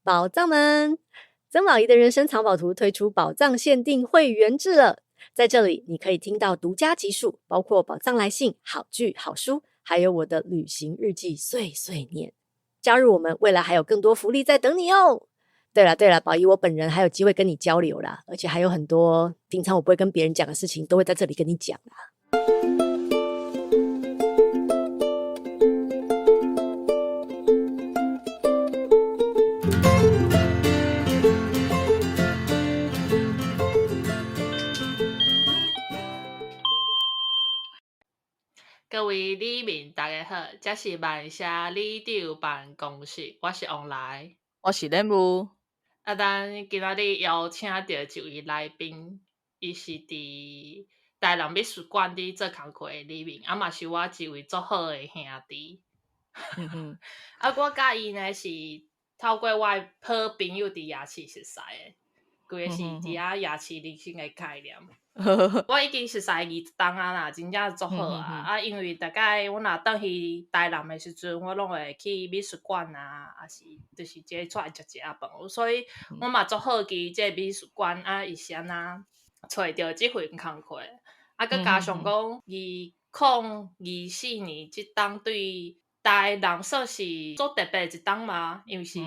寶藏們，曾寶儀的人生藏寶圖推出寶藏限定會員制了。在這裡，你可以聽到獨家集數，包括寶藏來信、好劇、好書，還有我的旅行日記碎碎念。加入我們，未來還有更多福利在等你哦。對了對了，寶儀我本人還有機會跟你交流啦，而且還有很多平常我不會跟別人講的事情，都會在這裡跟你講啦。各位里民，大家好，這是萬城里長辦公室，我是王來，我是任務。啊，咱今仔日邀請著一位來賓，伊是佇台南美術館佇做工課的里民，啊嘛是我一位足好的兄弟。啊，我佮伊呢是透過我的好朋友佇夜市熟似的，規個是佇遐夜市人生的概念。我已經熟似20冬啊啦，真正足好啊！啊，因為逐擺我若轉去台南的時陣，我攏會去美術館啊，抑是就是這出來食一下飯，所以我嘛足好奇這個美術館啊，伊是按怎揣著這份工課？啊，閣加上講，2024年這冬對台南算是足特別一冬嘛，因為是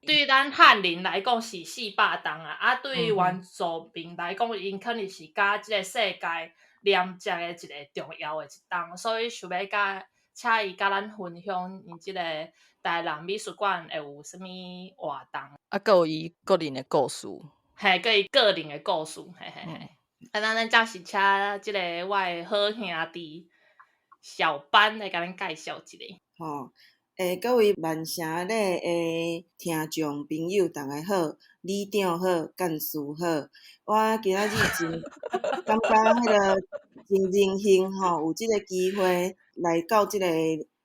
對咱漢人來講是400冬啊，啊對原住民來講，𪜶可能是佮這個世界連接的一個重要的一冬，所以想欲佮請伊佮咱分享𪜶這個台南美術館會有啥物活動，啊，閣有伊個人的故事，嘿，閣伊個人的故事，嘿嘿嘿。啊，咱這是請這個我的好兄弟小班來共咱介紹一下。吼，各位萬城里的聽眾朋友，逐家好，里長好，幹事好。我今仔日真感覺彼個真榮幸吼，有這個機會來到這個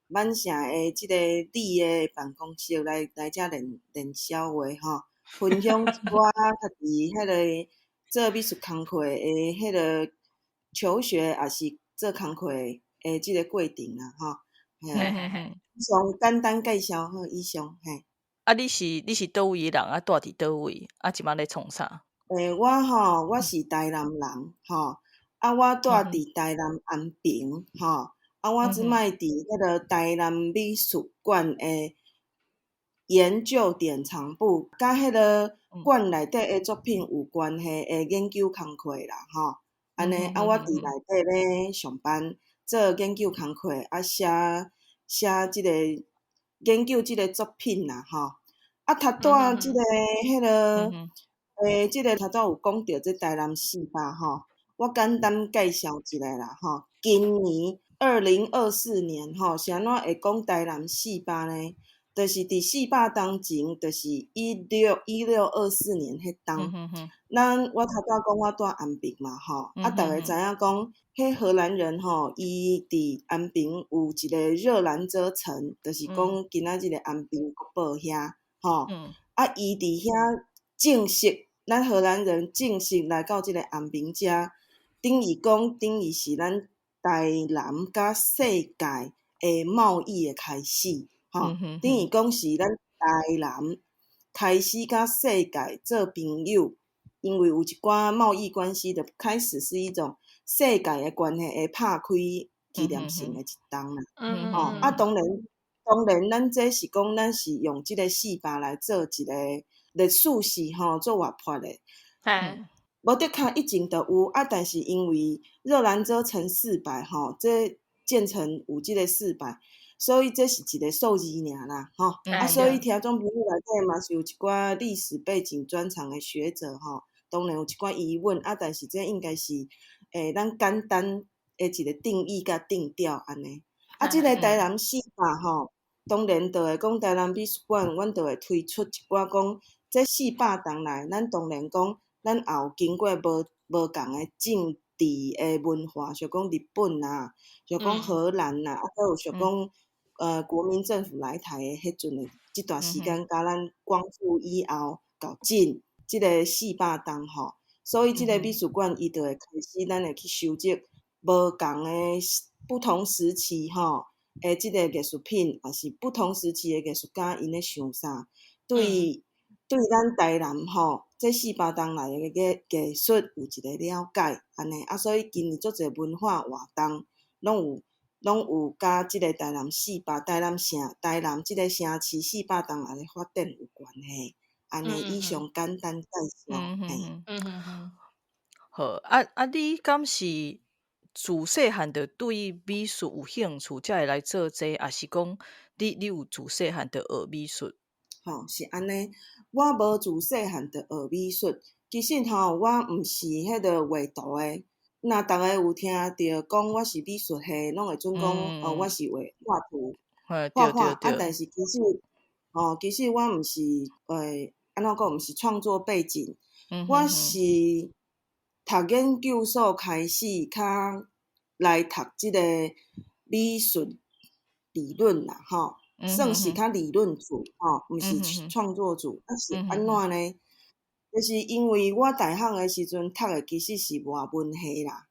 萬城的這個里的辦公室來來遮練練痟話吼，分享一寡家己彼個做美術工課的彼個求學，抑是做工課的這個過程啦吼。嘿嘿嘿，以上簡單介紹好，以上嘿。啊，你是佗位的人？啊，住佇佗位？啊，這擺咧創啥？我吼，我是台南人吼，啊，我住佇台南安平吼，啊，我這擺佇彼個台南美術館的研究典藏部，佮彼個館內底的作品有關係的研究工課啦吼。按呢，啊，我佇內底咧上班。做研究工課，啊，寫寫這個研究這個作品啦，吼。啊，頭拄這個彼個，這個頭拄有講著這台南400吼，我簡單介紹一下啦，吼。今年2024年吼，是按怎會講台南四百呢？就是佇400冬前，就是1624年彼冬，咱我頭拄講我住安平嘛，吼，啊，逐家知影講，彼荷蘭人吼，伊佇安平有一個熱蘭遮城，就是講今仔日的安平國寶遐，吼，啊，伊佇遐正式，咱荷蘭人正式來到這個安平遮，等於講，等於是咱台南佮世界的貿易的開始。吼，等於講是咱台南開始佮世界做朋友，因為有一寡貿易關係，就開始是一種世界的關係會拍開紀念性的一冬啦。吼，啊，當然，當然，咱這是講，咱是用這個四百來做一個歷史是吼做活潑的。無的確以前就有啊，但是因為熱蘭遮城四百吼，這建成有這個四百。所以這是一個數字爾啦，吼，啊，所以聽眾朋友內底嘛是有一寡歷史背景專長的學者吼，當然有一寡疑問啊，但是這應該是咱簡單的一個定義佮定調按呢。啊，這個台南四百吼，當然就會講台南美術館，阮就會推出一寡講，這400冬來，咱當然講，咱也有經過無無仝的政治的文化，像講日本啊，像講荷蘭啊，啊，閣有像講。國民政府來台的彼陣的這段時間，佮咱光復以後到今這個400冬吼，所以這個美術館伊就會開始，咱會去收集無仝的不同時期吼的這個藝術品，抑是不同時期的藝術家𪜶咧想啥，對對咱台南吼，這400冬來的藝術有一個了解，按呢啊，所以今年足濟文化活動，攏有佮這個台南四百台南城台南這個城市四百冬來的發展有關係。按呢以上簡單介紹。好，啊啊，你敢是自細漢就對美術有興趣，才會來做這個，抑是講你有自細漢就學美術？吼，是按呢，我無自細漢就學美術。其實吼，我毋是彼个畫圖的。若逐家有聽著講我是美術系，攏會準講哦，我是畫畫圖、畫畫。啊，但是其實，吼，其實我毋是，按怎講，毋是創作背景。我是讀研究所開始，較來讀這個美術理論啦，吼。算是較理論組，吼，毋是創作組。啊是按怎呢？就是因為我大學的時陣讀的其實是外文系啦。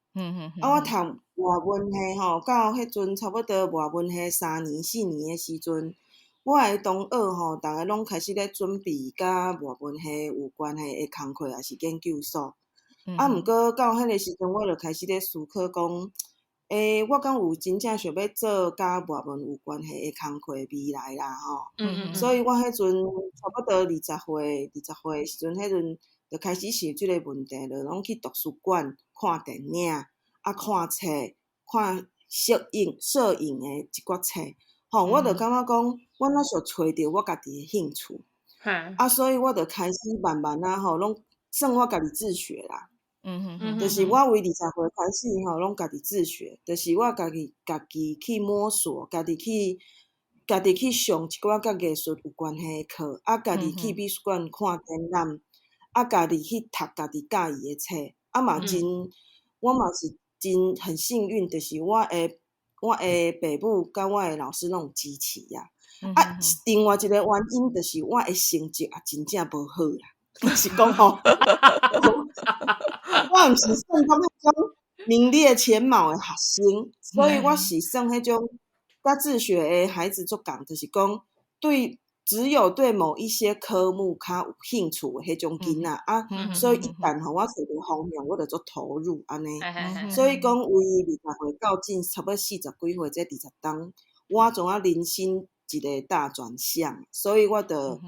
啊，我讀外文系吼，到彼陣差不多外文系3年4年的時陣，我的同學吼，逐家攏開始咧準備佮外文系有關係的工課，抑是研究所。啊，毋過到彼个時陣，我就開始咧思考講，我敢有真正想欲做佮外文有關係的工課未來啦吼。所以我彼陣差不多二十歲的時陣，彼陣就開始想這個問題，就攏去圖書館看電影，啊看冊，看攝影的一寡冊，吼，我就感覺講，我若想揣著我家己的興趣，啊，所以我就開始慢慢仔吼，攏算我家己自學啦。就是我為20歲開始吼，攏家己自學，就是我家己去摸索，家己去上一寡佮藝術有關係的課，啊，家己去美術館看展覽，啊，家己去讀家己佮意的冊，啊嘛真，我嘛是真很幸運，就是我的爸母佮我的老師攏有支持啊。啊，另外一個原因就是我的成績也真正無好啦，就是講吼，我毋是算講彼種名列前茅的學生，所以我是算彼種佮自學的孩子足仝，就是講對只有對某一些科目較有興趣的彼種囡仔啊，所以一旦予我揣著方向，我就足投入按呢。所以講為20歲到近差不多40幾歲這20冬，我怎啊人生一個大轉向，所以我就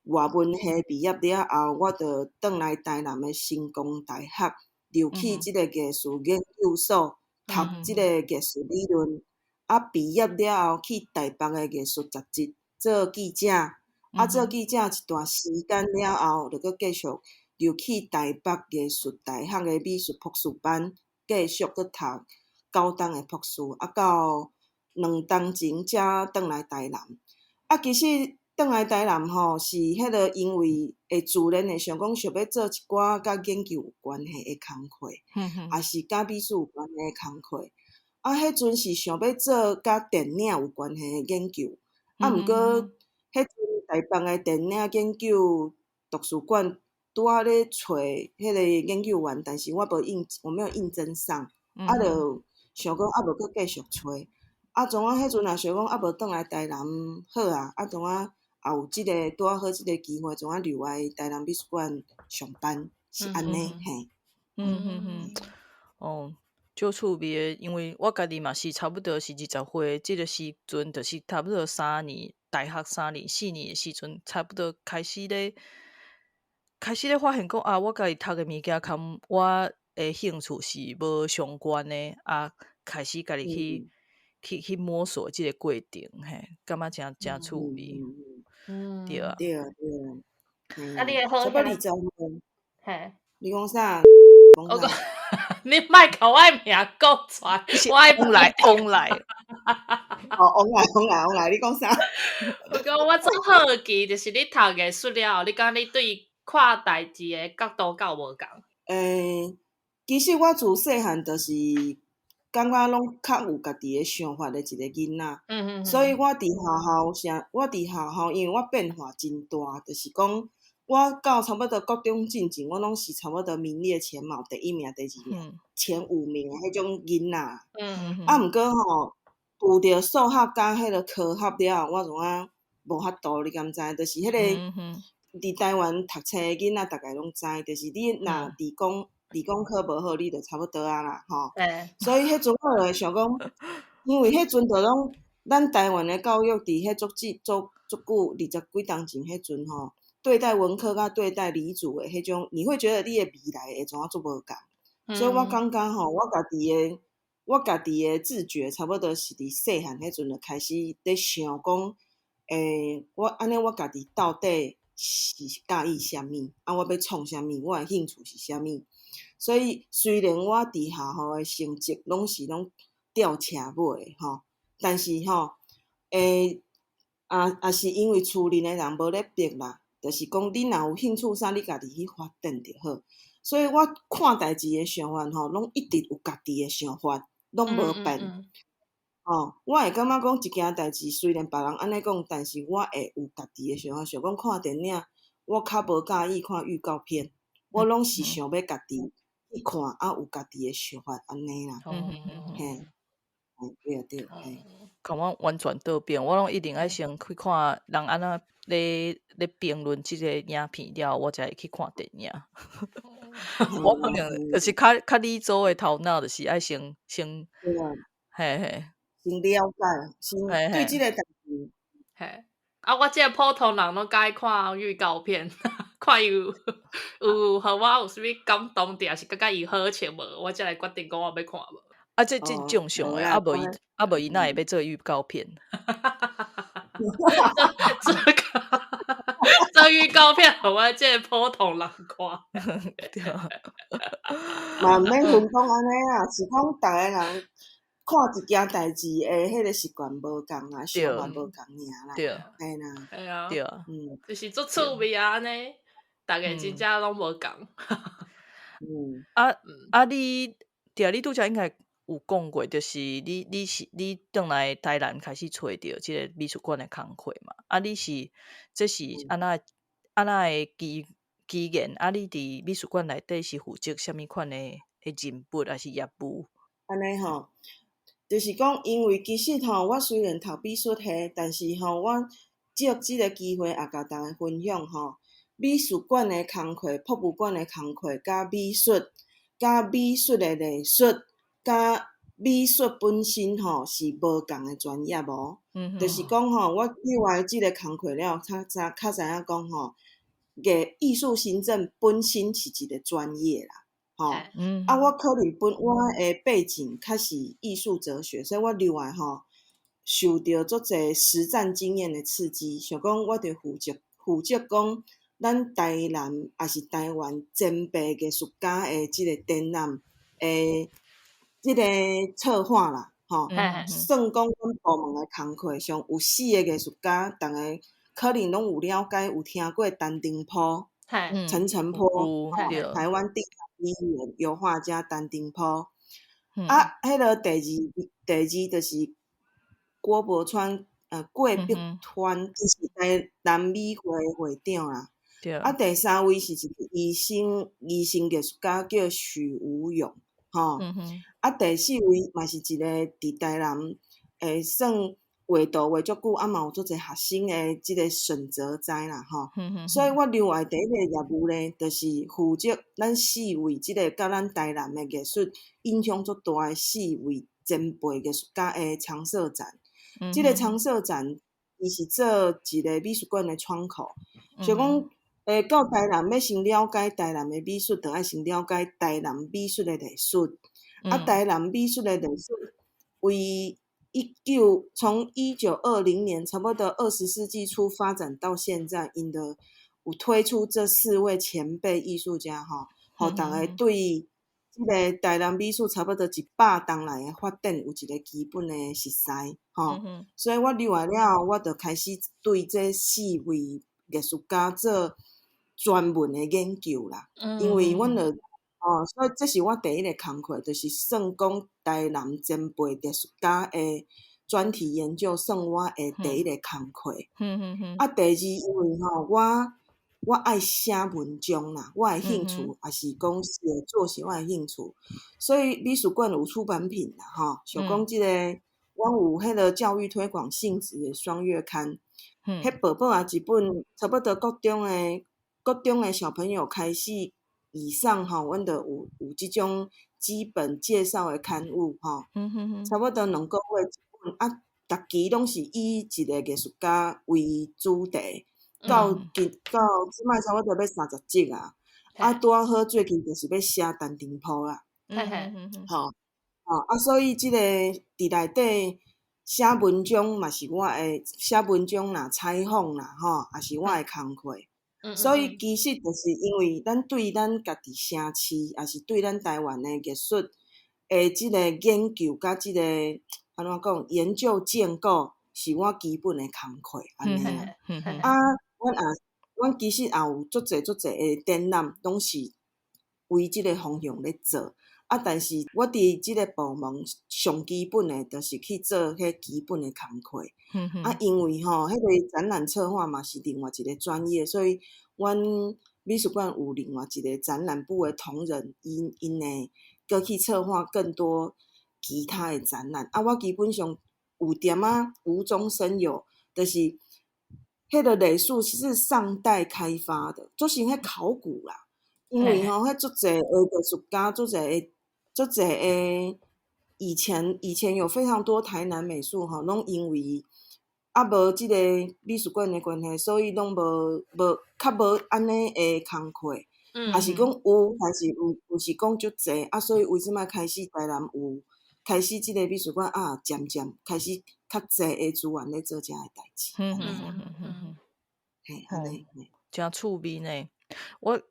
外文系畢業了後，我就轉來台南的成功大學，入去這個藝術研究所讀這個藝術理論。啊，畢業了後去台北的藝術雜誌做記者，啊，做記者一段時間了後，就閣繼續入去台北藝術大學的美術博士班，繼續閣讀9冬的博士，啊，到2冬前才轉來台南。啊，其實轉來台南吼，是彼個因為會自然會想講，想欲做一寡佮研究有關係的工課，抑是佮美術有關係的工課。啊，彼陣是想欲做佮電影有關係的研究，啊，毋過彼陣台北的電影研究圖書館拄仔咧揣彼個研究員，但是我無應，我沒有應徵上，啊，就想講啊，無閣繼續揣。啊，怎啊？彼陣也想講，啊，無轉來台南好啊，啊，怎啊？也有這個拄仔好這個機會，怎啊留來台南美術館上班，是按呢嘿。哦，足趣味的，因為我家己嘛是差不多是20歲這個時陣，就是差不多三年，大學3年4年的時陣，差不多開始咧發現講啊，我家己讀的物件佮我的興趣是無相關的，啊，開始家己去摸索這個過程，嘿，感覺誠誠趣味。對啊。對啊，對啊。啊，你的好差不多20歲。嘿。你講啥？我講，你莫共我的名講出來，我愛講來講來。哦，講來講來講來，你講啥？我講我足好奇，就是你讀藝術了後，你感覺你對看代誌的角度敢有無仝？其實我自細漢就是感覺攏較有家己的想法的一個囡仔，所以我佇學校，因為我變化真大，就是講我到差不多國中進前，我攏是差不多名列前茅，第一名、第二名、前五名的彼種囡仔。啊，毋過吼，遇著數學佮彼個科學了後，我怎啊無法度，你敢知？就是彼個佇台灣讀冊的囡仔，逐家攏知，就是你若理工科無好，你就差不多啊啦，吼。所以彼陣我就會想講，因為彼陣就攏咱台灣的教育佇彼足久足足久20幾冬前彼陣吼，對待文科佮對待理組的彼種，你會覺得你的未來會怎啊足無仝。所以我感覺吼，我家己的自覺差不多是佇細漢彼陣就開始咧想講，我按呢我家己到底是喜歡啥物？啊，我欲創啥物？我的興趣是啥物？所以雖然我佇學校的成績攏是攏吊車尾吼，但是吼，也是因為厝裡的人無咧逼啦，就是講你若有興趣啥，你家己去發展就好。所以我看代誌的想法吼，攏一直有家己的想法，攏無變。哦，我會感覺講一件代誌，雖然別人按呢講，但是我會有家己的想法。想講看電影，我較無佮意看預告片，我攏是想欲家己去看，啊有家己的想法按呢啦。嘿，對對嘿。共我完全倒變，我攏一定愛先去看人按怎咧評論這个影片了，我才會去看電影。我可能就是較理組的頭腦，就是愛先，嘿嘿，先了解，先對這个代誌。嘿，啊，我這个普通人攏佮意看預告片，看伊有予我有啥物感動著，抑是感覺伊好笑無，我才來決定講我欲看無。啊，這正常的，啊無伊哪會欲做預告片？這個做預告片，予我這个普通人看。對啊。嘛毋免分講按呢啊，是講逐个人看一件代誌的彼個習慣無仝啊，想法無仝爾啦。對。嘿啦。嘿啊。對啊。就是足趣味啊，按呢，逐个真正攏無仝。啊，你對啊，你拄才應該有講過，就是你轉來台南開始揣著這个美術館的工課嘛？啊，你是這是按怎的機緣？啊，你佇美術館內底是負責啥物款的任務，抑是業務？按呢吼，就是講，因為其實吼，我雖然讀美術系，但是吼，我藉這个機會也共大家分享吼，美術館的工課、博物館的工課，佮美術的藝術，佮美術本身吼是無仝的專業哦。就是講吼，我入來這个工課了，較知影講吼，藝術行政本身是一個專業啦，吼。啊，我可能本我的背景較是藝術哲學，所以我入來吼，受著足濟實戰經驗的刺激，想講我著負責講咱台南抑是台灣前輩藝術家的這个展覽的這个策劃啦，吼，算講阮部門的工課上有四个藝術家，逐家可能攏有了解，有聽過陳澄波，陳澄波，台灣地第一人油畫家陳澄波。啊，彼个第二就是郭柏川，郭柏川，伊是台南美會的會長啦。啊，第三位是一个醫生藝術家叫許武勇，吼。啊，第四位嘛是一個佇台南，算畫圖畫足久，啊嘛有足濟學生的這个沈澤哉啦，吼。所以我另外第一个業務咧，就是負責咱四位這个佮咱台南的藝術影響足大的四位前輩藝術家的常設展。這个常設展，伊是做一个美術館的窗口，就講，到台南欲先了解台南的美術，就愛先了解台南美術的歷史。啊，台南美術的歷史，為從1920年差不多20世紀初發展到現在，𪜶就有推出這四位前輩藝術家吼，予逐家對這个台南美術差不多100冬來的發展有一個基本的熟似吼。所以我入來了後，我就開始對這四位藝術家做專門的研究啦。因為阮就哦，所以這是我第一個工課，就是算講台南前輩藝術家的專題研究，算我的第一個工課。啊，第二，因為吼，我愛寫文章啦，我的興趣也是講寫作是我的興趣，所以美術館有出版品啦，吼，像講這个，阮有彼个教育推廣性質的雙月刊，彼薄薄仔一本，差不多國中的小朋友開始以上吼，阮就有這種基本介紹的刊物吼，差不多2個月一本啊，逐期攏是以一個藝術家為主題，到今到這擺差不多欲30集啊，啊，拄仔好最近就是欲寫陳澄波啦，吼，啊，所以這個佇內底寫文章嘛是我的寫文章啦、採訪啦，吼，也是我的工課。所以其實就是因為咱對咱家己城市，也是對咱台灣的藝術的這個研究，佮這個按怎講研究建構，是我基本的工課，按呢啦。啊，阮其實也有足濟足濟的展覽，攏是為這個方向咧做。啊，但是我佇這個部門上基本的，就是去做彼基本的工課。啊，因為吼，彼個展覽策劃嘛是另外一個專業，所以阮美術館有另外一個展覽部的同仁，𪜶會閣去策劃更多其他的展覽。啊，我基本上有點仔無中生有，就是彼個藝術是上代開發的，做成彼考古啦。因為吼，彼足濟的藝術家，足濟的。足濟的以前有非常多台南美術吼，攏因為啊無這個美術館的關係，所以攏無較無按呢的工課，抑是講有，但是毋是講足濟啊，所以為這擺開始台南有開始這個美術館啊，漸漸開始較濟的資源咧做這的代誌。嘿，按呢，誠趣味呢。我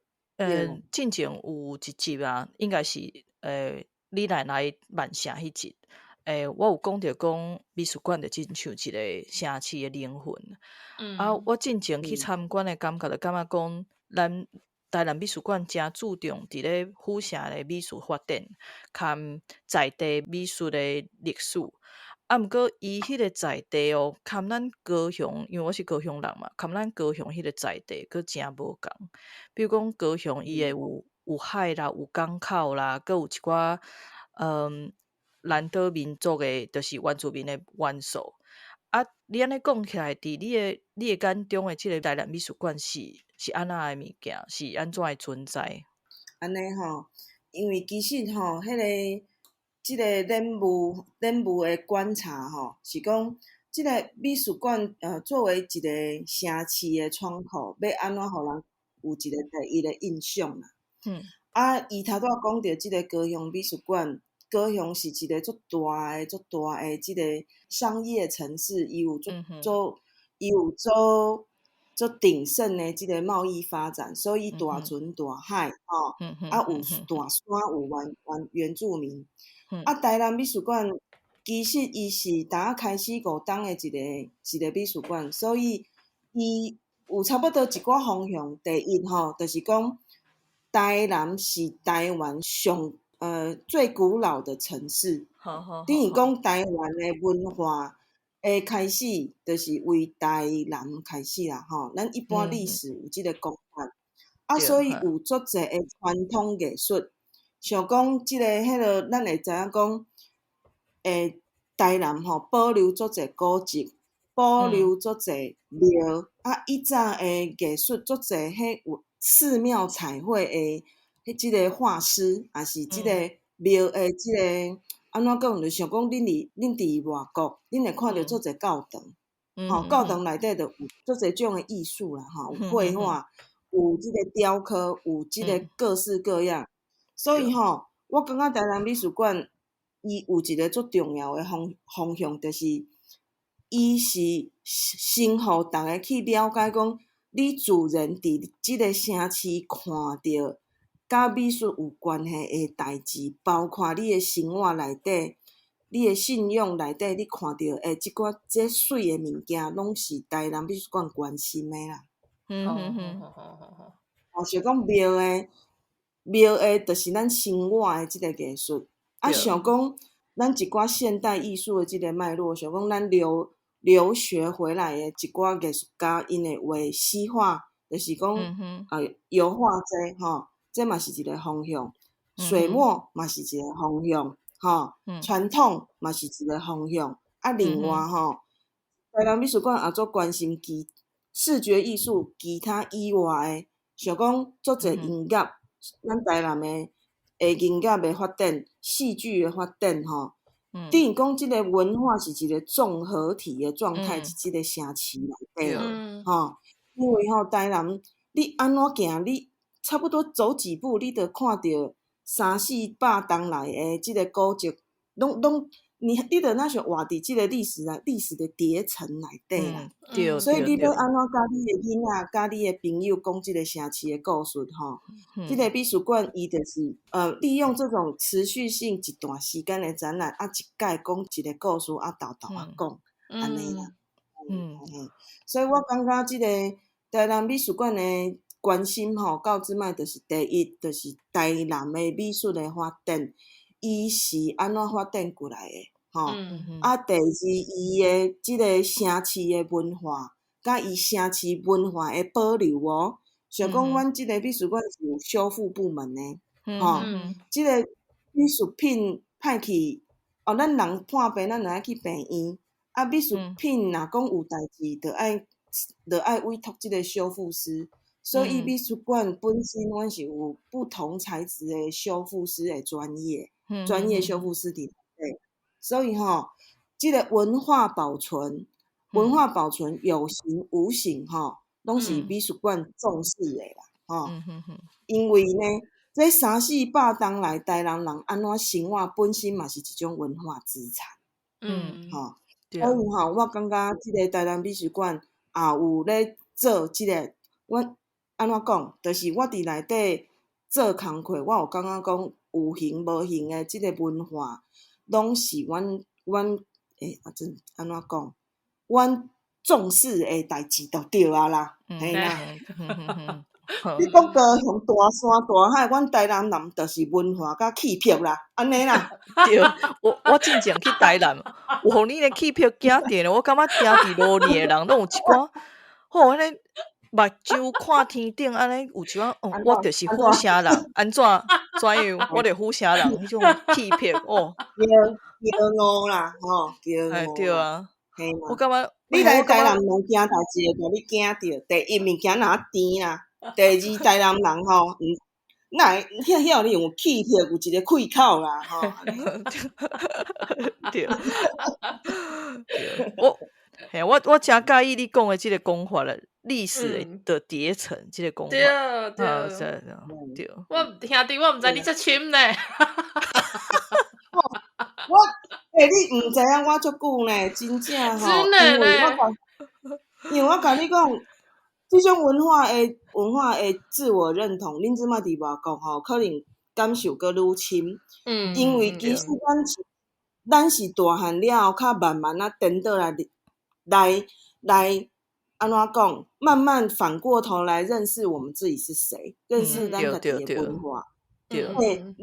進前有一集啊，應該是。你來來曼城彼集，我有講著講美術館就親像一個城市的靈魂。啊，我進前去參觀的感覺就感覺講，咱台南美術館誠注重佇咧府城的美術發展，含在地美術的歷史。啊，毋過伊彼個在地哦，含咱高雄，因為我是高雄人嘛，含咱高雄彼個在地閣誠無仝。比如講高雄，伊會有海啦，有港口啦，閣有一寡南島民族的，就是原住民的元素。啊，你按呢講起來，佇你的眼中的這个台南美術館是按怎的物件？是按怎的存在？按呢吼，因為其實吼，這個展務的觀察吼，是講這個美術館作為一個城市的窗口，欲按怎予人有一個第一的印象啦。啊，伊頭拄仔講著這個高雄美術館，高雄是一個足大的、足大的這個商業城市，伊有足足，伊有足足鼎盛的這個貿易發展，所以大船大海吼，啊有大山有原住民。啊，台南美術館其實伊是打開始5冬的一個美術館，所以伊有差不多一寡方向。第一吼，就是講台南是台灣上最古老的城市，等於講台灣的文化的開始，就是為台南開始啦吼。咱一般歷史有這個講法，啊，所以有足濟的傳統藝術，像講這個彼個，咱會知影講，台南吼保留足濟古蹟，保留足濟廟，啊，以早的藝術足濟，彼有寺廟彩繪的。彼這個畫師，抑是這個廟的這個按怎講？就像講，恁佇外國，恁會看著足濟教堂，吼，教堂內底就有足濟種的藝術啦，吼，有繪畫，有這個雕刻，有這個各式各樣。所以吼，我感覺台南美術館伊有一個足重要的方向，就是伊是先予逐家去了解講，你自然佇這個城市看著佮美術有關係的代誌，包括你的生活內底，你的信仰內底，你看著的這寡這媠的物件，攏是台南美術館關心的啦。哦，像講廟的，就是咱生活的這個藝術。啊，像講咱一寡現代藝術的這個脈絡，像講咱留學回來的一寡藝術家，𪜶會畫西畫，就是講油畫這吼。這嘛是一個方向，水墨嘛是一個方向，吼，傳統嘛是一個方向。啊，另外吼，台南美術館也足關心其視覺藝術其他以外的，像講足濟音樂，咱台南的音樂的發展、戲劇的發展吼。等於講這個文化是一個綜合體的狀態，佇這個城市內底，吼。因為吼，台南你按怎行，你差不多走幾步，你就看著三四百冬來的這個古蹟，攏你就若像活佇這個歷史的疊層內底啦。所以你欲按怎佮你的囡仔、佮你的朋友講這個城市的故事吼？這個美術館伊就是利用這種持續性一段時間的展覽，啊，一擺講一個故事，啊，沓沓仔講，按呢啦。所以我感覺這個台南美術館的關心吼，到這擺就是第一，就是台南的美術的發展，伊是按怎發展過來的？吼，啊，第二，伊的這個城市的文化，佮伊城市文化的保留哦，像講阮這個美術館是有修復部門的，吼，這個美術品歹去，哦，咱人破病，咱就愛去病院，啊，美術品若講有代誌，就愛委託這個修復師，所以美術館本身阮是有不同材質的修復師的專業，專業修復師佇內底。所以吼，這個文化保存，文化保存有形無形吼，攏是美術館重視的啦，吼。因為呢，這三四百冬來台南人按怎生活，本身嘛是一種文化資產。吼，所以吼，我感覺這個台南美術館也有咧做這個，我按怎講，就是我佇內底做工課，我有感覺講有形無形的這個文化，攏是阮啊真按怎講，阮重視的代誌就對啊啦，嘿啦。你講高雄大山大海，阮台南人就是文化佮氣魄啦，按呢啦。對，我進前去台南，有予你的氣魄驚著咧，我感覺行佇路裡的人攏有一寡，吼，按呢目睭看天頂，按呢有一寡，哦，我就是府城人，按怎怎樣，我就府城人彼種氣魄哦。驕傲啦，吼，驕傲。對啊，我感覺你來台南兩件代誌會共你驚著，第一物件若甜啦，第二台南人吼，哪會遐遐爾有氣魄，有一個氣口啦，吼。對，對，我，嘿，我誠佮意你講的這個講法咧，歷史的疊層這個講法。對對對。我兄弟，我毋知你遮深呢。我，你毋知影我足久呢，真正吼，因為我共你講，這種文化的自我認同，恁這擺佇外國吼，可能感受閣愈深。因為其實咱是大漢了後，較慢慢仔顛倒來來按怎講，慢慢反過頭來認識我們自己是誰，認識咱家己的文化。對，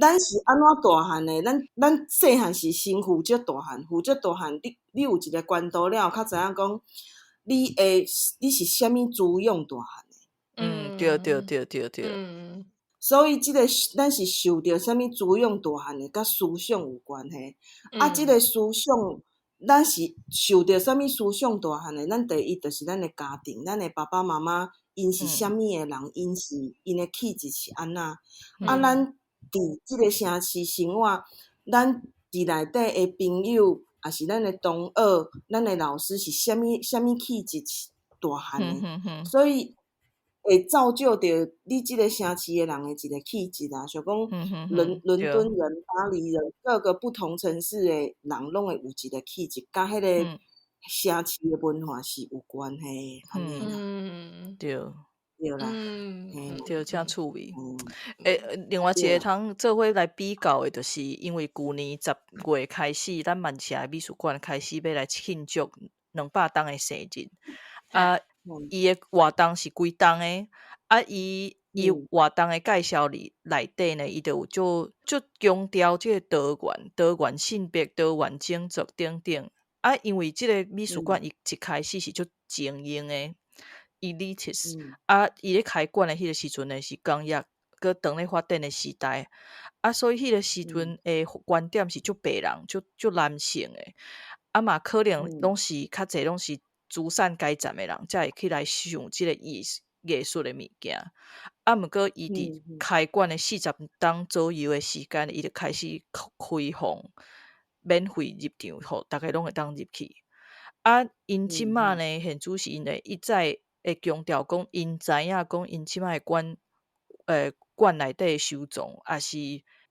咱是按怎大漢的？咱細漢是先負責大漢，負責大漢，你有一個關度了後，較知影講，你是啥物滋養大漢的。對對對對對。所以這個咱是受著啥物滋養大漢的，佮思想有關係。啊，這個思想，咱是受著啥物思想大漢的？咱第一就是咱的家庭，咱的爸爸媽媽，𪜶是啥物的人？𪜶的氣質是按怎？啊，咱佇這個城市生活，咱佇內底的朋友，抑是咱的同學，咱的老師是啥物啥物氣質大漢的？所以會造就著你這個城市的人的一個氣質啊。像講倫敦人、巴黎人，各個不同城市的人，攏會有一個氣質，佮彼個城市的文化是有關係的，按呢啦。對。對啦，對，誠趣味。另外一個通做伙來比較的，就是因為舊年10月開始，咱曼城的美術館開始欲來慶祝200冬的生日。啊，伊的活動是規冬的，啊，伊活動的介紹裡內底呢，伊就有足足強調這個多元、多元性別、多元種族等等。啊，因為這個美術館伊一開始是足精英的。elitist，啊，伊咧開館的彼個時陣呢，是工業閣當咧發展的時代，啊，所以彼個時陣的觀點是足白人、足足男性的，啊嘛可能攏是較濟攏是資產階層的人才會去來想這個藝術的物件。啊，毋過伊佇開館的40冬左右的時間，伊就開始開放免費入場，予逐家攏會當入去。啊，𪜶這馬呢，現主時𪜶會一再會強調講，𪜶知影講，𪜶這馬的館內底的收藏，也是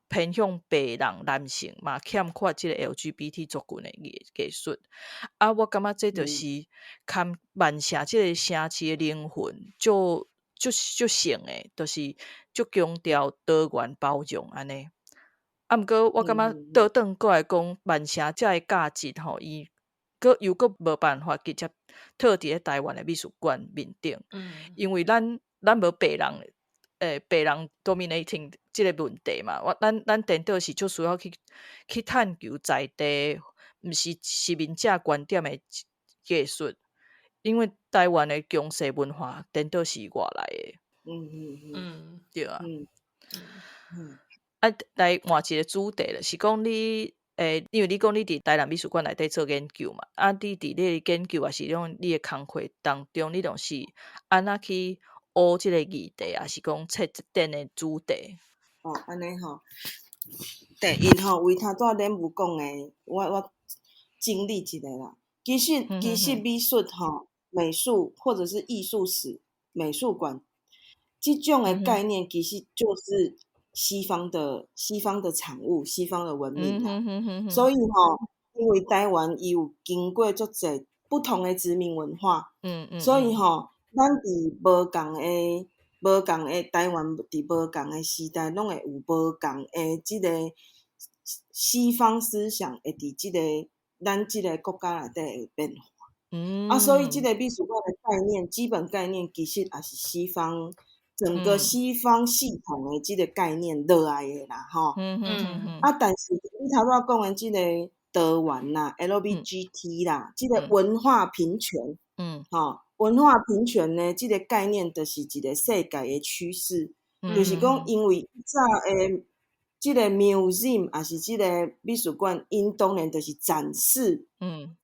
偏向白人男性，嘛欠缺這个 LGBT 族群的藝術。啊，我感覺這就是含曼城這个城市的靈魂，足足足像的，就是足強調多元包容按呢。啊，毋過我感覺倒轉過來講，曼城這个價值吼，伊閣又閣無辦法直接套佇咧台灣的美術館面頂，因為咱無白人 dominating 這个問題嘛，咱顛倒是足需要去探求在地，毋是殖民者觀點的藝術，因為台灣的強勢文化顛倒是外來的。對啊。啊，來換一个主題，就是講你，因為你講你佇台南美術館內底做研究嘛，啊，你佇你的研究抑是講你的工課當中，你攏是按怎去學這个議題，抑是講策展的主題？哦，按呢吼，第一吼，為頭拄仔恁有講的，我整理一下啦。其實美術吼，美術或者是藝術史、美術館這種的概念，其實就是西方的產物，西方的文明啦。所以吼，因為台灣伊有經過足濟不同的殖民文化，所以吼，咱佇無仝的台灣佇無仝的時代，攏會有無仝的這个西方思想會佇這个咱這个國家內底會變化。啊，所以這个美術館的概念，基本概念其實也是西方整個西方系統的這个概念落來的啦，吼。啊，但是你頭拄仔講的這个多元啦，LBGT 啦，這个文化平權，吼，文化平權呢，這个概念就是一个世界的趨勢，就是講因為早的這个 museum 抑是這个美術館，𪜶當然就是展示，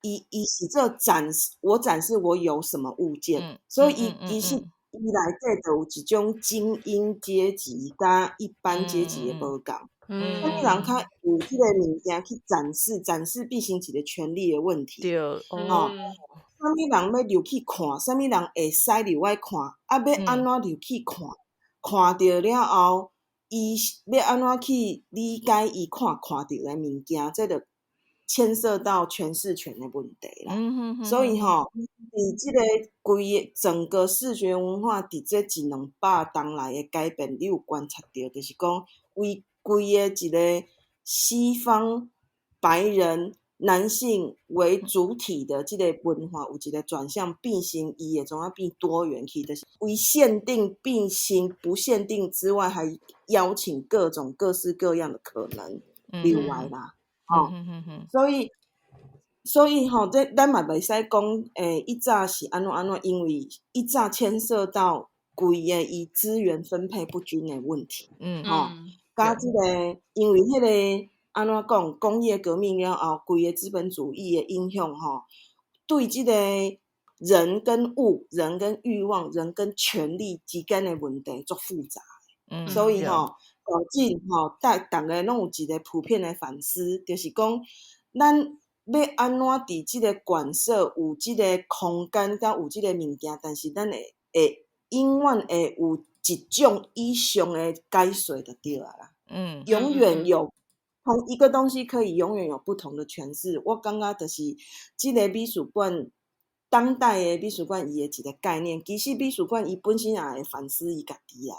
伊是做展示，我展示我有什麼物件，所以伊其實伊內底就有一種精英階級佮一般階級的無仝。啥物人較有這个物件去展示，展示變成一個權力的問題。吼，啥物人欲入去看，啥物人會使入來看，啊，欲按怎入去看，看著了後，伊欲按怎去理解伊看著的物件，這就牽涉到詮釋權的問題啦。所以吼，佇這個規個整個視覺文化佇這一兩百冬來的改變，你有觀察著，就是講為規个一個西方白人男性為主體的這個文化有一個轉向，變成伊會怎啊變多元去，就是為限定變成不限定之外，還邀請各種各式各樣的可能入來啦。吼，所以吼，這咱嘛袂使講，以早是按怎按怎，因為以早牽涉到規个伊資源分配不均的問題。吼，佮這個因為彼個按怎講，工業革命了後，規个資本主義的影響吼，對這個人跟物、人跟慾望、人跟權力之間的問題足複雜。所以吼，導致吼，逐家攏有一個普遍的反思，就是講，咱欲按怎佇這個館舍有這個空間，佮有這個物件，但是咱會永遠會有一種以上的解說就對啊啦。永遠有同一個東西可以永遠有不同的詮釋。我感覺就是這個美術館，當代的美術館伊的一個概念，其實美術館伊本身也會反思伊家己啊。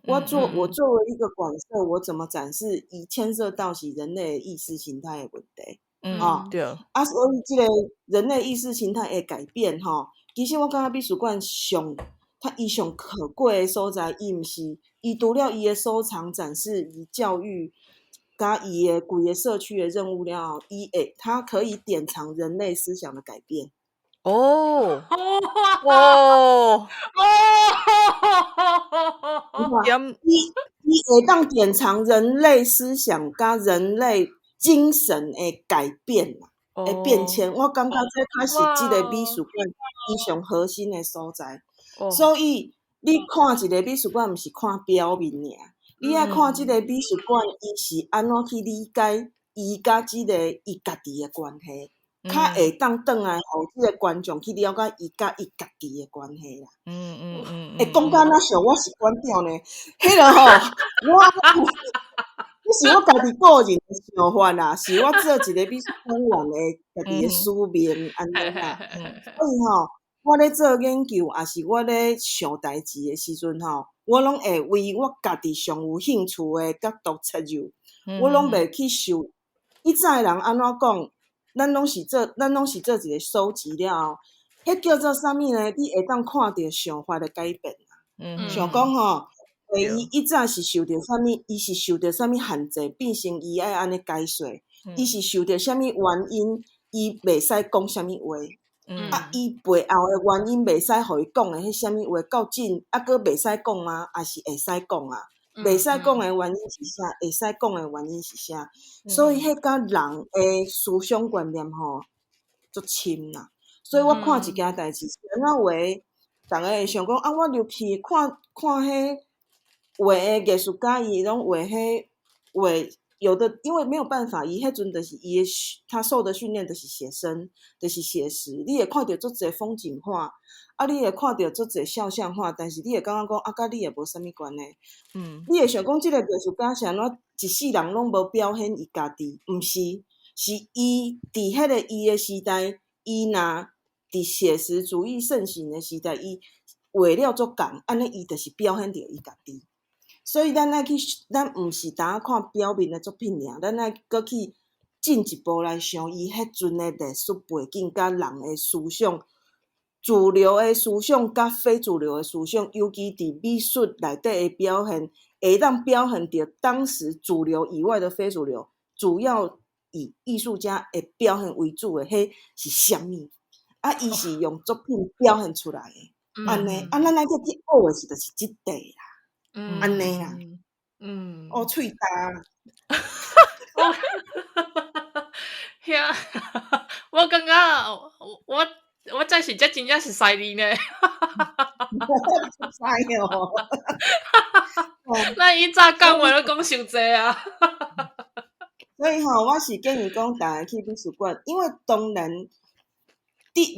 我作為一個館舍，我怎麼展示？伊牽涉到是人類意識形態的問題。吼，啊，所以這個人類意識形態的改變，吼，其實我感覺美術館上，它伊上可貴的所在，伊毋是，伊除了伊的收藏、展示、伊教育，佮伊的規个社區的任務了後，伊會，它可以典藏人類思想的改變。哦，伊會當典藏人類思想佮人類精神的改變啦。的变迁，我感覺這較是這個美術館伊上核心的所在。所以你看一個美術館，毋是看表面爾，你愛看這個美術館，伊是按怎去理解伊佮這個伊家己的關係，較會當轉來予這個觀眾去了解伊佮伊家己的關係啦。欸，講甲若像我是館長呢，彼個吼，我。這是我家己個人的想法啦，是我做一個美術館員的家己的使命按呢啦。所以吼，我咧做研究，抑是我咧想代誌的時陣吼，我攏會為我家己上有興趣的角度切入，我攏袂去受以早的人按怎講，咱攏是做一個收集了後，彼叫做啥物呢？你會當看著想法的改變啦。像講吼。伊以早是受著啥物？伊是受著啥物限制，變成伊愛按呢解說。伊是受著啥物原因，伊袂使講啥物話。啊，伊背後的原因袂使予伊講的彼啥物話，到盡猶閣袂使講嗎？抑是會使講啊？袂使講的原因是啥？會使講的原因是啥？所以彼佮人的思想觀念吼，足深啦。所以我看一件代誌，按怎話，逐个會想講啊，我入去看看彼畫的藝術家，伊攏畫彼畫，有的因為沒有辦法，伊彼陣就是伊的他受的訓練就是寫生，就是寫實。你會看著足濟風景畫，啊，你會看著足濟肖像畫，但是你會感覺講啊，佮你也無啥物關係。你會想講這個藝術家是按怎一世人攏無表現伊家己？毋是，是伊佇彼個伊的時代，伊若佇寫實主義盛行的時代，伊畫了足仝，按呢伊就是表現著伊家己。所以咱愛去，咱毋是單看表面的作品爾，咱愛閣去進一步來想伊彼陣的歷史背景，佮人的思想，主流的思想佮非主流的思想，尤其佇美術內底的表現，會當表現著當時主流以外的非主流，主要以藝術家的表現為主的，彼是啥物？啊，伊是用作品表現出來的，按呢，啊，咱愛去學的是就是這塊啦。按呢啦，哦，喙焦。遐，我感覺我這是這真正是犀利呢。犀哦。咱以早講話攏講傷濟啊。所以吼，我是建議講，逐家去美術館，因為當然，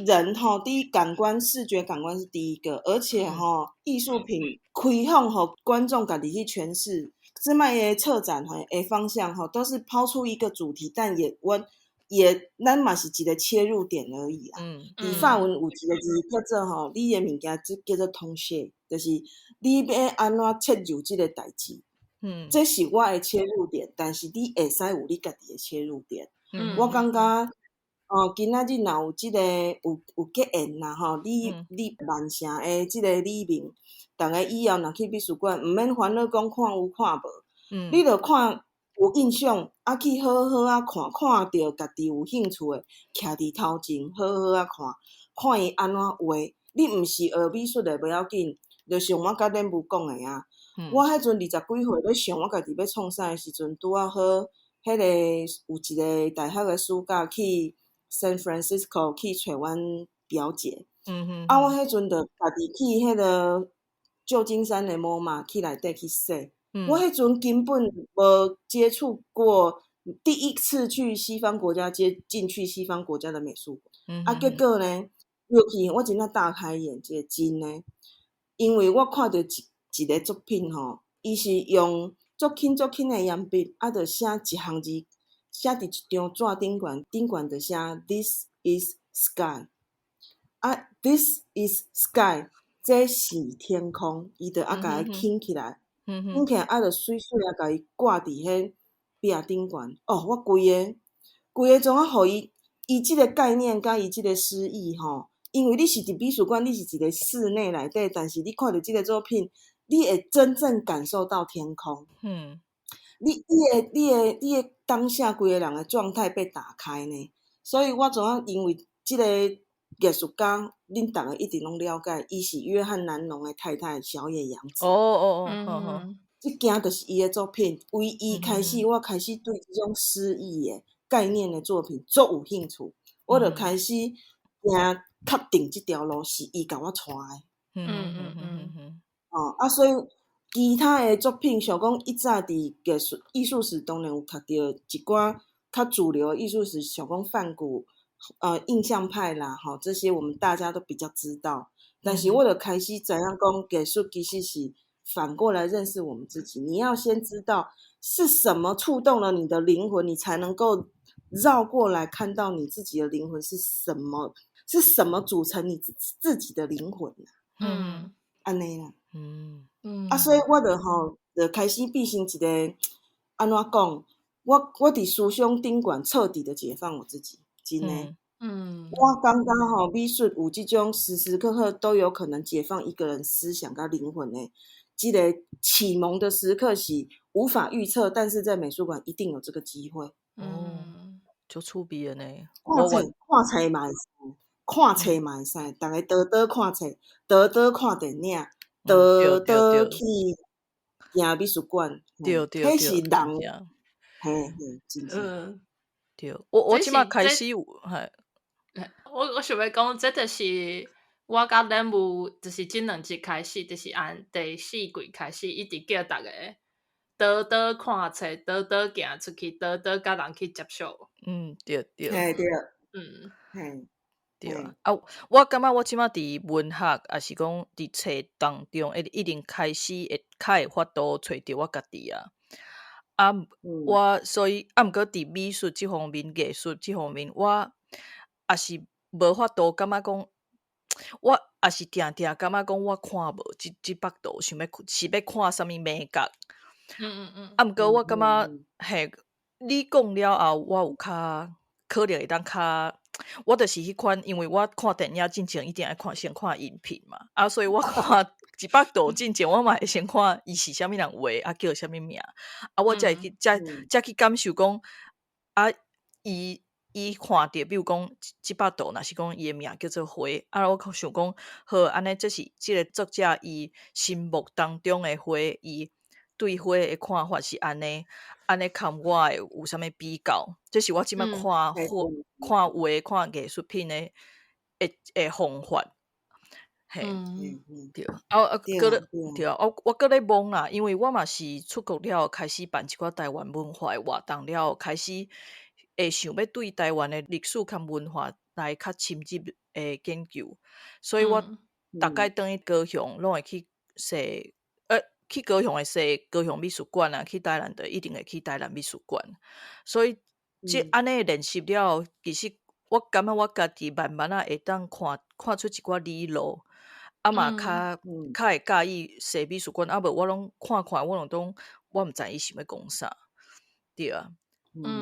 人吼，第一感官視覺感官是第一個，而且吼，藝術品開放予觀眾家己去詮釋，這擺的策展吼的方向吼，都是拋出一個主題，但也我也咱嘛是一個切入點而已啦。佇法文有一個字叫做吼，你的物件叫做通寫，就是你欲按怎切入這個代誌。這是我的切入點，但是你會使有你家己的切入點。我感覺。哦，今仔日若有這個有結緣啦吼，你曼城的這個里面，逐家以後若去美術館，毋免煩惱講看有看無，你著看有印象，啊去好好仔看，看著家己有興趣的，徛佇頭前好好仔看，看伊按怎畫。你毋是學美術的無要緊，就像我佮恁母講的啊。我彼陣20幾歲咧想我家己欲創啥的時陣，拄仔好，彼個有一個大學的暑假去 San Francisco 去揣阮表姐，啊，我彼陣就家己去彼個舊金山的 MoMA 去內底去踅。我彼陣根本無接觸過，第一次去西方國家接進去西方國家的美術館，啊，結果呢，入去我真正大開眼界，真的，因為我看著一個作品吼，伊是用足輕足輕的鉛筆，啊，就寫一行字。寫佇一張紙頂懸，頂懸就寫 This is sky，啊，This is sky，這是天空，伊就啊共伊輕起來，輕起來啊，就媠媠啊，共伊掛佇彼壁頂懸。哦，我規个規个創啊，予伊伊這個概念佮伊這個詩意吼，因為你是佇美術館，你是一個室內內底，但是你看著這個作品，你會真正感受到天空。你的當下規个人的狀態被打開呢，所以我怎啊因為這個藝術家，恁逐家一定攏了解，伊是約翰南儂的太太小野洋子。這件就是伊的作品，為伊開始，我開始對這種詩意的概念的作品足有興趣，我就開始行確定這條路是伊共我帶的。哦，啊，所以其他的作品，像講以早佇藝術史當然有讀著一寡較主流的藝術史，像講梵谷、印象派啦，吼，這些我們大家都比較知道。但是我就開始知影講，藝術其實是反過來認識我們自己。你要先知道是什麼觸動了你的靈魂，你才能夠繞過來看到你自己的靈魂是什麼，是什麼組成你自己的靈魂啊。按呢啦。啊，所以我就吼，就開始變成一個，按怎講？我佇思想頂懸徹底的解放我自己，真的。我感覺吼，美術有這種時時刻刻都有可能解放一個人思想佮靈魂的這個啟蒙的時刻是無法預測，但是在美術館一定有這個機會。足趣味的呢。看冊看冊嘛會使，看冊嘛會使，逐家倒倒看冊，倒倒看電影，倒倒去行美術館。彼是人，嘿嘿，真正。對，我這馬開始有，嘿。我想欲講，這就是我佮任務，就是這兩集開始，就是按第四季開始，一直叫逐家倒倒看冊，倒倒行出去，倒倒佮人去接觸。對。嘿對。嘿。對啊，啊，我感覺我這馬佇文學，抑是講佇冊當中，會一定開始會較會法度揣著我家己啊。啊，我所以啊，毋過佇美術這方面、藝術這方面，我也是無法度感覺講，我也是定定感覺講我看無這幅圖，想欲是欲看啥物美角。啊，毋過我感覺，嘿，你講了後，我有較可能會當較，我就是彼款，因為我看電影進前一定愛看先看影評嘛，啊，所以我看一幅圖進前，我嘛會先看伊是啥物人畫，啊，叫啥物名，啊，我才會去，才去感受講，啊，伊看著，比如講這幅圖，若是講伊的名叫做花，啊，我想講，好，按呢，這是這个作者伊心目當中的花，伊對花的看法是按呢，按呢佮我的有啥物比較？這是我這馬看畫、看畫、看藝術品的方法。嘿，對，啊啊，閣咧對啊，我閣咧摸啦，因為我嘛是出國了後開始辦一寡台灣文化的活動了後，開始會想欲對台灣的歷史佮文化來較深入的研究，所以我逐擺轉去高雄，攏會去踅，去高雄會踅高雄美術館啊，去台南就一定會去台南美術館。所以這按呢練習了後，其實我感覺我家己慢慢仔會當看出一寡理路，啊嘛較會佮意踅美術館，啊無我攏看看，我攏總我毋知伊想欲講啥，對啊。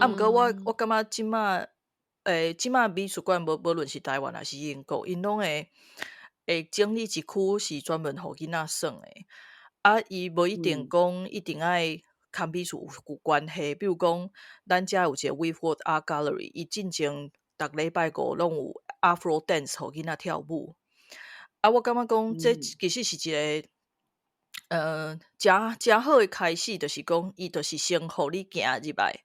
啊，毋過我感覺這馬美術館無論是台灣抑是英國，𪜶攏會整理一區是專門予囡仔耍的。啊，伊無一定講一定愛佮美術有關係，比如講，咱遮有一个 Whitworth Art Gallery，伊進前逐禮拜五攏有 Afro Dance 予囡仔跳舞。啊，我感覺講這其實是一个誠好的開始，就是講伊就是先予你行入來，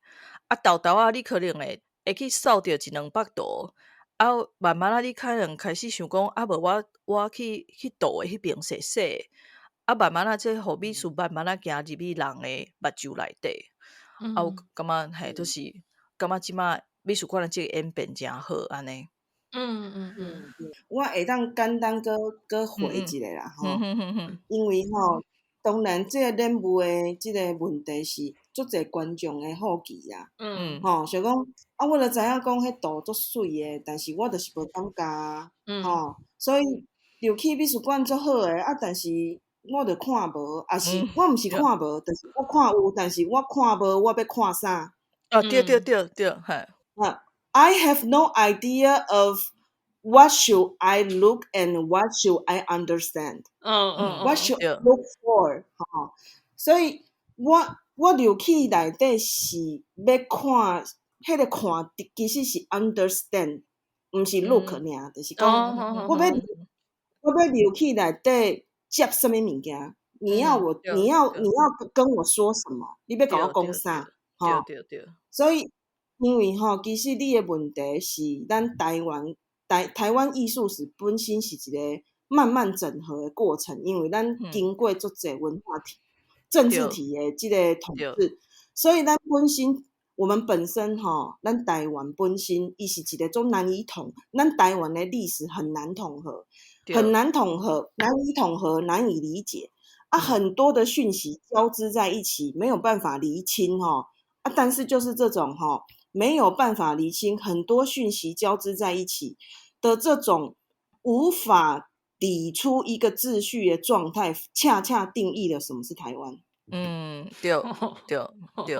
啊，沓沓仔你可能會去掃著一兩幅圖，啊，慢慢仔你可能開始想講，啊，無我去圖的彼爿踅踅，啊，慢慢仔這予美術慢慢仔行入去人的目睭內底，啊，我感覺嘿，就是感覺這馬美術館的這个演變誠好，按呢。我會當簡單閣回一下啦，吼，因為吼，當然這个任務的這个問題是足濟觀眾的好奇啊，吼，想講啊，我就知影講彼圖足媠的，但是我就是無感覺啊，吼，所以入去美術館足好的，啊，但是我就看無，抑是我毋是看無，就是我看有，但是我看無，我欲看啥？啊，對對對對，嘿。啊，I have no idea of what should I look and what should I understand. What should I look for? 吼，所以我入去內底是欲看，彼个看其實是 understand，毋是 look 爾，就是講我欲入去內底接啥物物件？你要跟我說什麼？你欲共我講啥？吼，所以因為吼，其實你的問題是咱台灣藝術史本身是一個慢慢整合的過程，因為咱經過足濟文化體、政治體的這個統治，所以咱本身我們本身吼，咱台灣本身伊是一個足難以統，咱台灣的歷史很難統合，很難統合，難以統合，難以理解啊，很多的訊息交織在一起，沒有辦法釐清吼啊，但是就是這種吼，沒有辦法釐清，很多訊息交織在一起的這種無法理出一個秩序的狀態，恰恰定義了什麼是台灣。嗯，對對對。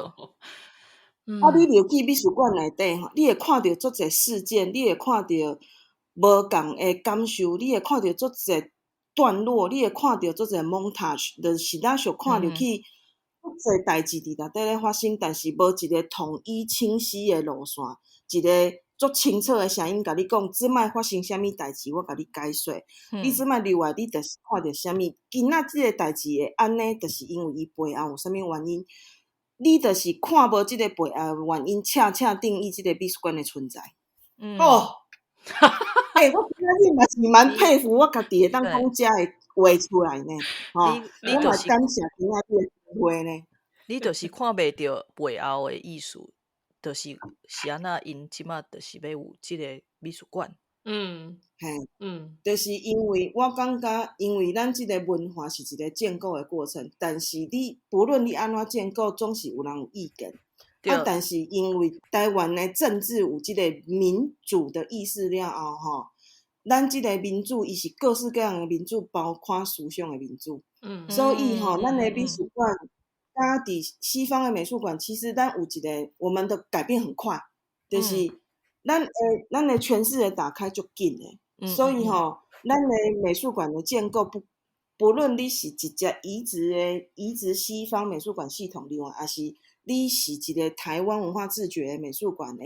啊，你入去美術館內底吼，你會看著足濟事件，你會看著無仝的感受，你會看著足濟段落，你會看著足濟 montage，就是咱想看入去足濟代誌佇內底咧發生，但是無一個統一清晰的路線，一個足清楚的聲音共你講，這擺發生啥物代誌，我共你解說。你這擺入來，你就是看著啥物。今仔這個代誌會按呢，就是因為伊背後有啥物原因。你就是看無這個背後原因，恰恰定義這個美術館的存在。哦，欸，我今仔日嘛是蠻佩服我家己會當講這个話出來呢。吼，我嘛感謝今仔日的機會呢。你就是看袂著背後的意思，就是是按怎𪜶這馬就是欲有這個美術館。嘿，就是因為我感覺，因為咱這個文化是一個建構的過程，但是你不論你按怎建構，總是有人有意見。啊，但是因為台灣的政治有這個民主的意識了後，吼，咱這個民主伊是各式各樣的民主，包括思想的民主。所以吼，咱的美術館，佮佇西方的美術館，其實咱有一個我們的改變很快，就是咱的詮釋的打開足緊的，所以吼，咱的美術館的建構不論你是直接移植西方美術館系統裡外，還是你是一個台灣文化自覺的美術館的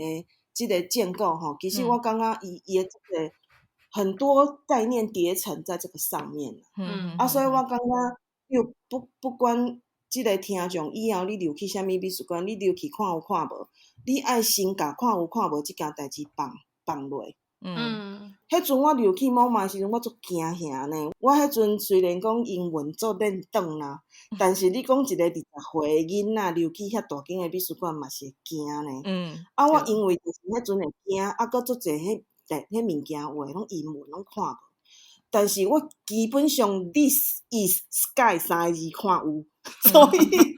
這個建構吼，其實我感覺伊的這個很多概念疊層在這個上面。啊，所以我感覺又不管這個聽眾以後你入去啥物美術館，你入去看有看無，你愛先共看有看無這件代誌放放落。彼陣我入去 MoMA 的時陣，我足驚嚇呢。我彼陣雖然講英文做練轉啦，但是你講一個20歲的囡仔入去遐大間的美術館嘛是會驚呢。啊，我因為就是彼陣會驚，啊，閣足濟彼物件畫攏英文攏看無。但是我基本上 this is sky 三個字看有，所以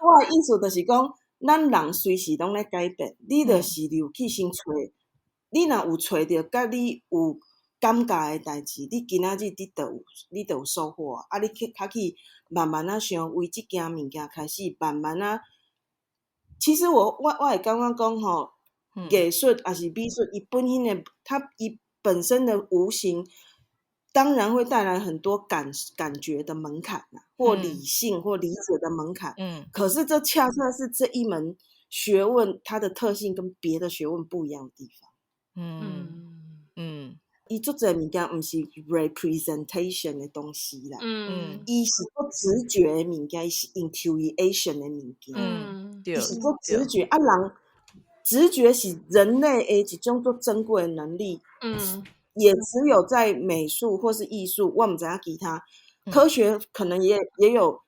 我的意思就是講，咱人隨時攏咧改變，你就是入去先揣，你若有揣著，佮你有感覺的代誌，你今仔日你就有收穫啊！你去較去慢慢仔想，為這件物件開始慢慢仔。其實我會感覺講吼，藝術抑是美術，伊本身的，它伊本身的無形，當然會帶來很多感覺的門檻啦，或理性或理解的門檻。可是這恰恰是這一門學問它的特性跟別的學問不一樣的地方。伊足濟物件毋是 representation 的東西啦，伊是做直覺的物件，伊是 intuition 的物件。伊是做直覺啊，人直覺是人類的一種足珍貴的能力。也只有在美術或是藝術，我毋知影其他科學可能也有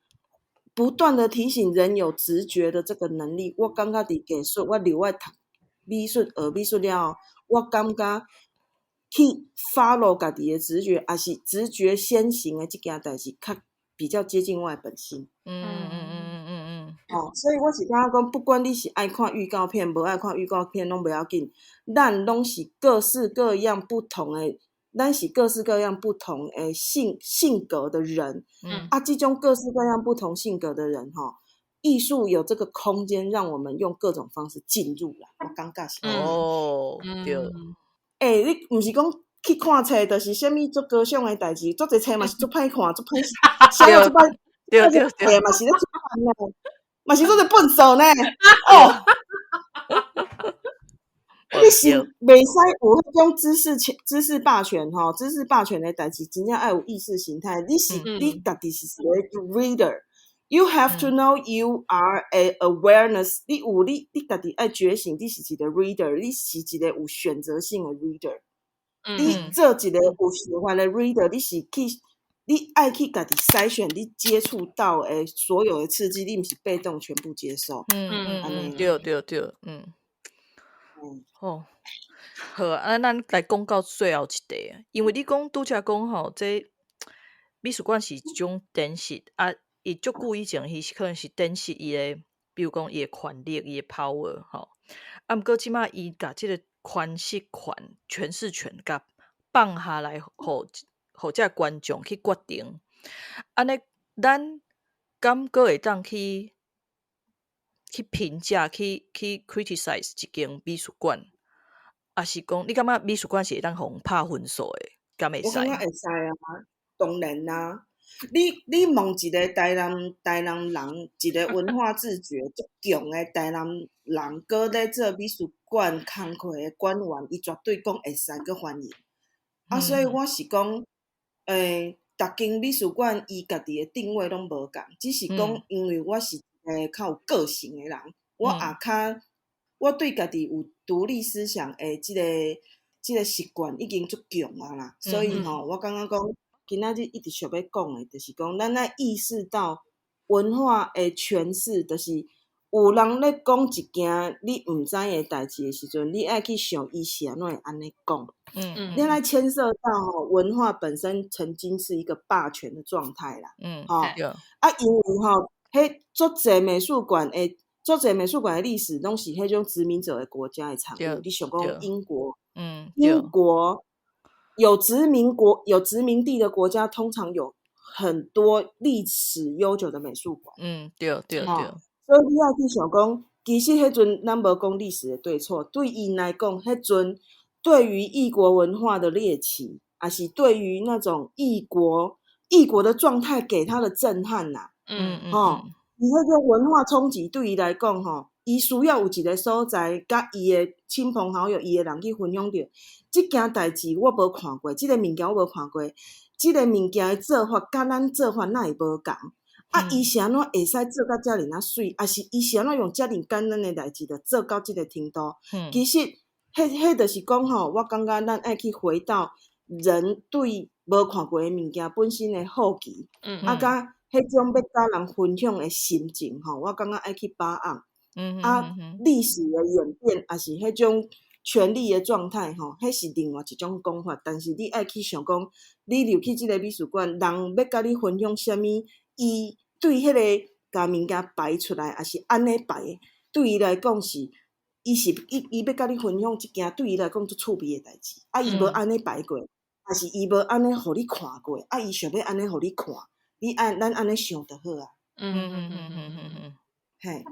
不斷的提醒人有直覺的這個能力。我感覺佇藝術，我留愛讀美術，學美術了後，我感覺去 follow 家己的直覺，抑是直覺先行的這件代誌，較比較接近我的本心。哦，所以我是感覺講，不管你是愛看預告片，無愛看預告片，攏袂要緊。咱攏是各式各樣不同的，咱是各式各樣不同的性格的人。啊，這種各式各樣不同性格的人，吼，藝術有這個空間，讓我們用各種方式進入啦。我感覺是。哦，對。欸，你毋是講去看冊，就是啥物足高尚的代誌，足濟冊嘛是足歹看，足歹，寫足歹，冊嘛是咧做呢，嘛是做濟笨手呢。哦，你是袂使有彼種知識霸權吼，知識霸權的代誌，真正愛有意識形態。你是你家己是一個 reader， You have to know you are a awareness。你有你家己愛覺醒，你是一個 reader，你是一個有選擇性的 reader。你做一個有想法的 reader，你是去你愛去家己篩選你接觸到的所有的刺激，你毋是被動全部接受。對對對，嗯。好，好啊，咱來講到最後一題，因為你講拄才講吼，這美術館是一種展示啊。伊足久以前，伊是可能是展示伊的，比如講伊的權力、伊的 power 吼。啊，毋過這馬伊共這个詮釋權、詮釋權共放下來，予這觀眾去決定。按呢，咱敢閣會當去評價、去 criticize 一間美術館，抑是講你感覺美術館是會當予人拍分數的？敢會使？我感覺會使啊，當然啦。你問一個台南人，一個文化自覺足強的台南人，閣咧做美術館工課的館員，伊絕對講會使，閣歡迎。啊，所以我是講，逐間美術館伊家己的定位攏無仝，只是講因為我是一个較有個性的人，我也較，我對家己有獨立思想的這個習慣已經足強啊啦，所以吼，我感覺講，今仔日一直想欲講的，就是講咱愛意識到文化的詮釋，就是有人咧講一件你毋知的代誌的時陣，你愛去想伊是按怎會按呢講。你愛牽涉到吼，文化本身曾經是一個霸權的狀態啦。吼，啊，因為吼，彼足濟美術館的，足濟美術館的歷史，攏是彼種殖民者的國家的產物。你想講英國，英國有殖民國、有殖民地的國家，通常有很多歷史悠久的美術館。所以你愛去想講，其實彼陣咱無講歷史的對錯，對𪜶來講，彼陣對於異國文化的獵奇，抑是對於那種異國的狀態給他的震撼吶。吼，伊彼個文化衝擊對伊來講，吼，伊需要有一個所在，佮伊的親朋好友、伊的人去分享著，這件代誌我無看過，這个物件我無看過，這个物件的做法佮咱做法哪會無仝？啊，伊是按怎會使做甲遮爾仔媠，抑是伊是按怎用遮爾簡單的代誌就做到這个程度？其實，彼就是講吼，我感覺咱愛去回到人對無看過的物件本身的好奇，啊，佮彼種欲佮人分享的心情吼，我感覺愛去把握。啊，歷史的演變，抑是彼種權力的狀態吼，彼是另外一種講法。但是你愛去想講，你入去這个美術館，人欲佮你分享啥物？伊對彼个共物件擺出來，抑是按呢擺，對伊來講是，伊是伊欲佮你分享這件對伊來講足趣味的代誌。啊，伊無按呢擺過，抑是伊無按呢予你看過，啊，伊想欲按呢予你看，你按咱按呢想就好啊。嘿，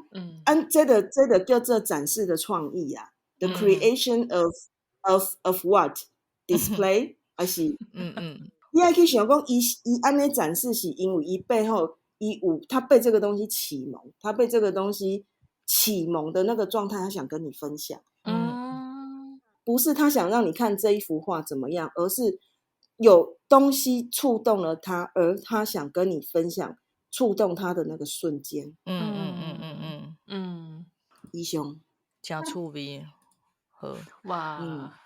啊，這個叫做展示的創意啊，the creation of what display，還是你愛去想講，伊按呢展示是因為伊背後伊有他被這個東西啟蒙，他被這個東西啟蒙的那個狀態，他想跟你分享。不是他想讓你看這一幅畫怎麼樣，而是有東西觸動了他，而他想跟你分享觸動他的那個瞬間。以上。真趣味，好。哇。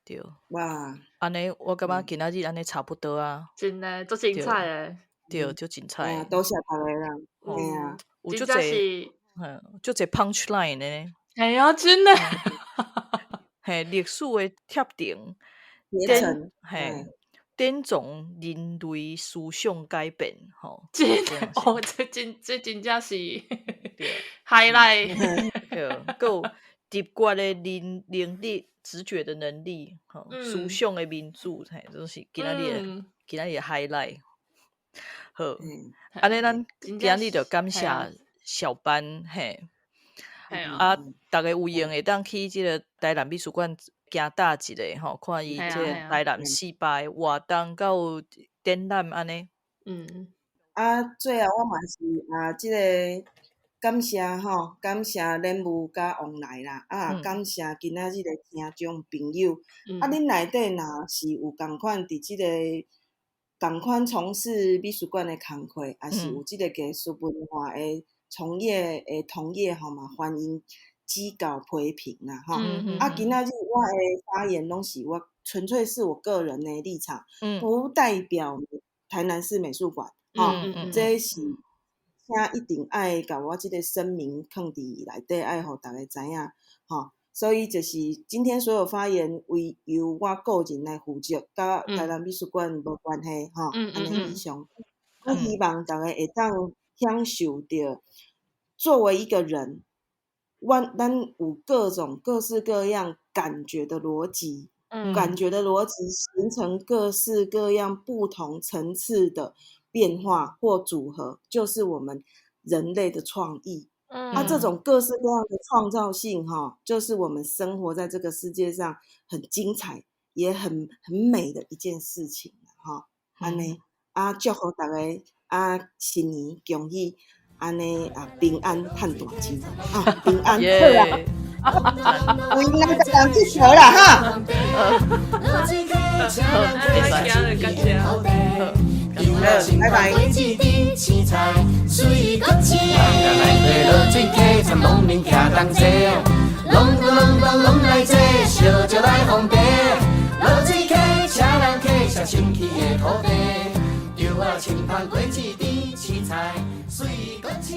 對。哇。按呢，我感覺今仔日按呢差不多啊。真的，足精彩的。對，足精彩。多謝大家啦。嘿啊。有足濟，足濟 punch line 呢。嘿啊，真的。嘿，歷史的貼定，疊層，嘿，典藏人類思想改變，吼。真的，哦，這真正是 highlight。對，閣有直覺的能力，直覺的能力，吼，思想的民主，嘿，攏是今仔日的 highlight。好，按呢咱今仔日就感謝小班，嘿。啊，逐家有閒會當去這个台南美術館行踏一下吼，看伊這个台南400的活動，閣有展覽按呢。啊，最後我嘛是啊，這个感謝吼，感謝蓮霧佮王來啦，啊，感謝今仔日的聽眾朋友。啊，恁內底若是有仝款佇這个仝款從事美術館的工課，抑是有這个藝術文化的從業的同業吼嘛，歡迎指教批評啦吼。啊，今仔日我的發言攏是我純粹是我個人的立場，不代表台南市美術館吼。這是請一定愛共我這个聲明囥佇內底，愛予逐家知影吼。所以就是今天所有發言唯由我個人來負責，佮台南美術館無關係吼。按呢以上，我希望逐家會當享受著作為一個人，咱有各種各式各樣感覺的邏輯，感覺的邏輯形成各式各樣不同層次的變化或組合，就是我們人類的創意。啊，這種各式各樣的創造性，哈，就是我們生活在這個世界上很精彩，也很美的一件事情，哈。按呢，啊，祝福逐家啊，新年恭喜，按呢啊，平安趁大錢啊，平安。好啦，有閒再人佚佗啦，哈。好，拜拜。攏來坐，燒酒來奉茶，濁水溪，車人客，寫清氣的土地，稻仔青芳果子甜，凊彩水閣青。